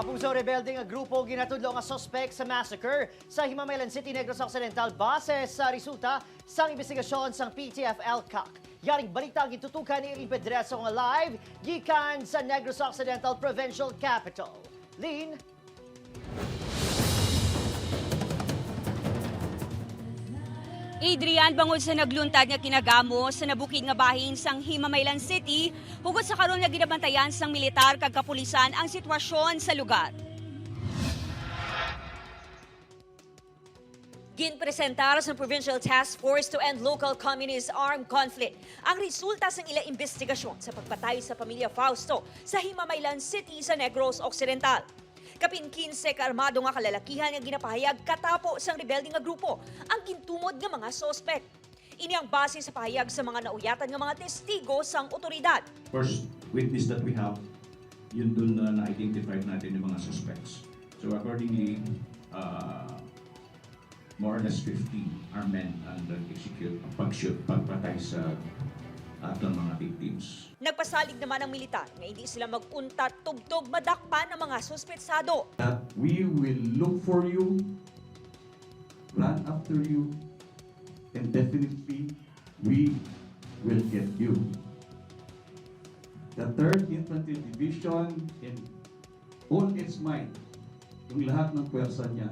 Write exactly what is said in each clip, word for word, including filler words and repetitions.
Puso, rebelde nga grupo ginatudlo nga suspek sa massacre sa Himamaylan City, Negros Occidental, base sa resulta sang imbestigasyon sang P T F L CAC. Yaring balita ang gintutukan ni Eileen Pedreso nga live gikan sa Negros Occidental Provincial Capitol. Lin? Adrian, bangod sa nagluntad nga kinagamo sa nabukid nga bahin sang Himamaylan City, hugot sa karon nga ginabantayan sang militar kag kapulisan ang sitwasyon sa lugar. Ginpresentar sa Provincial Task Force to End Local Communist Armed Conflict ang resulta sang ila imbestigasyon sa pagpatay sa pamilya Fausto sa Himamaylan City sa Negros Occidental. Kapin kinse ka armado nga kalalakihan nga ginapahayag katapo sang rebelde nga grupo ang gintumod nga mga suspek. Ini ang base sa pahayag sa mga nauyatan nga mga testigo sang otoridad. First witness that we have, yun dun na na-identify natin yung mga suspects. So accordingly, uh, more or less fifty are men ang nag-execute, ang pag-shoot, pagpatay sa aton mga victims. Nagpasalig naman ang militar nga hindi sila mag-untat tubtob madakpan ang mga suspetsado. That we will look for you, run after you, and definitely we will get you. The third Infantry Division in all its might, yung lahat ng pwersa niya,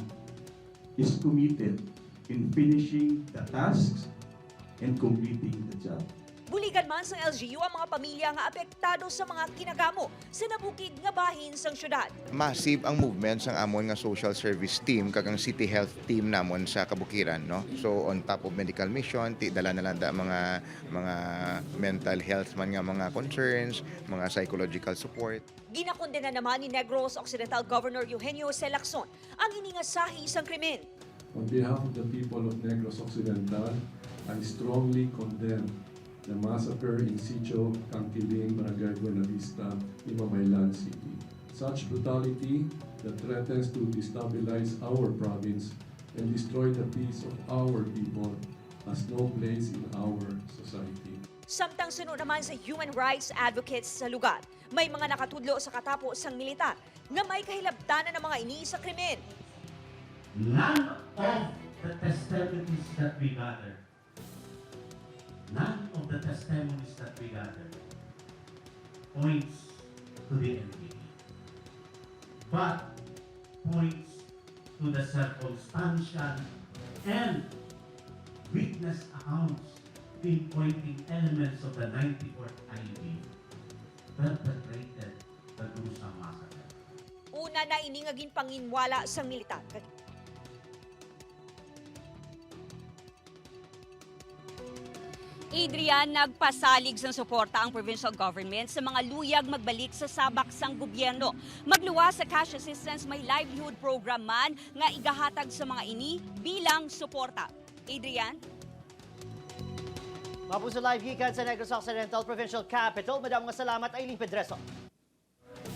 is committed in finishing the tasks and completing the job. Buligan man sang L G U ang mga pamilya nga apektado sa mga kinagamo sa nabukid nga bahin sang syudad. Massive ang movement sang amon nga social service team kag ang city health team namon sa kabukiran, no? So on top of medical mission, ti dala na lang da mga mga mental health man nga mga concerns, mga psychological support. Ginakondena naman ni Negros Occidental Governor Eugenio Jose Lacson ang ini nga sahi sang krimen. On behalf of the people of Negros Occidental, I strongly condemn the massacre in Sitio Kangkiling, Barangay Buenavista, Himamaylan City. Such brutality that threatens to destabilize our province and destroy the peace of our people has no place in our society. Samtang suno naman sa human rights advocates sa lugar, may mga nakatudlo sa katapo sang militar nga may kahilabtanan ang mga ini sa krimen. None of the testimonies that we gathered, none of the testimonies that we gathered points to the N P A, but points to the circumstantial and witness accounts pinpointing elements of the ninety-fourth I B perpetrated the gruesome massacre. Una na ini nga ginpanginwala sang militar. Adrian, nagpasalig sang suporta ang provincial government sa mga luyag magbalik sa sabak sang gobyerno. Magluwas sa cash assistance, may livelihood program man nga igahatag sa mga ini bilang suporta. Adrian? Mapuso live gikan sa Negros Occidental Provincial Capitol. Madamo nga salamat, Aileen Pedreso.